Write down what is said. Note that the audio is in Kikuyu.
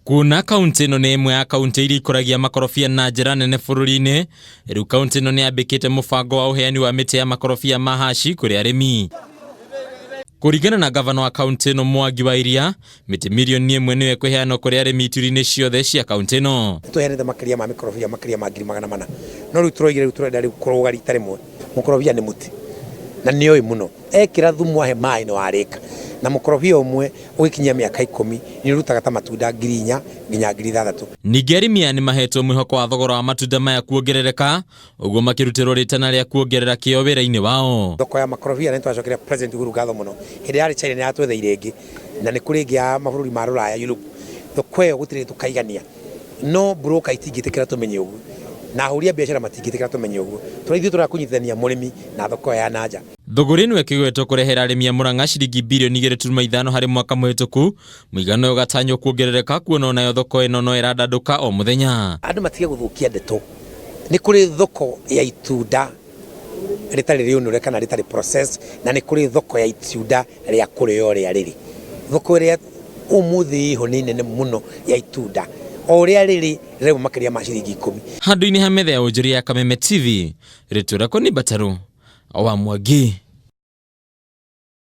Kuona kaunti ĩno nĩ ĩmwe ya kaunti iria ikũragia makorobia na njĩra nene bũrũri-inĩ, rĩu kaunti ĩno nĩ yambĩkĩte mũbango wa ũheani wa mĩtĩ ya makorobia ma haci kũrĩ arĩmi. Kũringana na gavana wa kaunti ĩno Mwangi wa Iria, mĩtĩ mirioni ĩmwe nĩyo ĩkũheanwo kũrĩ arĩmi ituri-inĩ ciothe cia kaunti ĩno. Tũheanĩte makĩria ma mĩkorobia makĩria ma 400,000, no rĩu tũroigire rĩu tũrenda rĩu kũrũga rita rĩmwe. Mũkorobia nĩ mũtĩ na nĩ oĩ mũno, ekĩra thumu ahe maĩ nĩ warĩka. Na mũkorobia ũmwe ũgĩkinyia mĩaka 10 nĩ ũrutaga ta matunda 4,000 nginya 6,000. Ningĩ arĩmi aya nĩ mahetwo mwĩhoko wa thogora wa matunda maya kuongerereka, ũguo makĩrutĩrwo rĩtana rĩa kuongerera kĩo wĩra-inĩ wao. Thoko ya makorobia nĩ twacokeria President Uhuru ngatho mũno, hĩndĩ yarĩ China nĩ yatwetheire ĩngĩ na nĩ kũrĩ ĩngĩ ya mabũrũri ma rũraya Europe. Thoko ĩyo gũtirĩ tũkaigania, no broker itingĩtĩkĩra tũmenye ũguo na ahũri a biacara matingĩtĩkĩra tũmenye ũguo. Tũrĩa ithuĩ tũrenda kũnyitithania mũrĩmi na thoko ĩyo ya na nja. Thũgũrĩ ĩno ĩkĩgwetwo kũrehera arĩmi a Murang'a ciringi birioni 2.5 harĩ mwaka mũhĩtũku, mũigana ũyũ ũgatanywo kuongerereka kuona onayo thoko ĩno no ĩrandandũka o mũthenya. Andũ matige gũthũkia ndeto, nĩ kũrĩ thoko ya itunda rĩtarĩ rĩũnũre kana rĩtarĩ processed, na nĩ kũrĩ thoko ya itunda rĩa kũrĩo ũrĩa rĩrĩ. Thoko ĩrĩa ũmũthĩ ĩho nĩ nene mũno ya itunda, o ũrĩa rĩrĩ rĩrauma makĩria ma ciringi 10. Handũ-inĩ ha metha ya wonjoria ya Kameme TV, rĩtwa rĩakwa nĩ Mbatarũ wa Mwangi.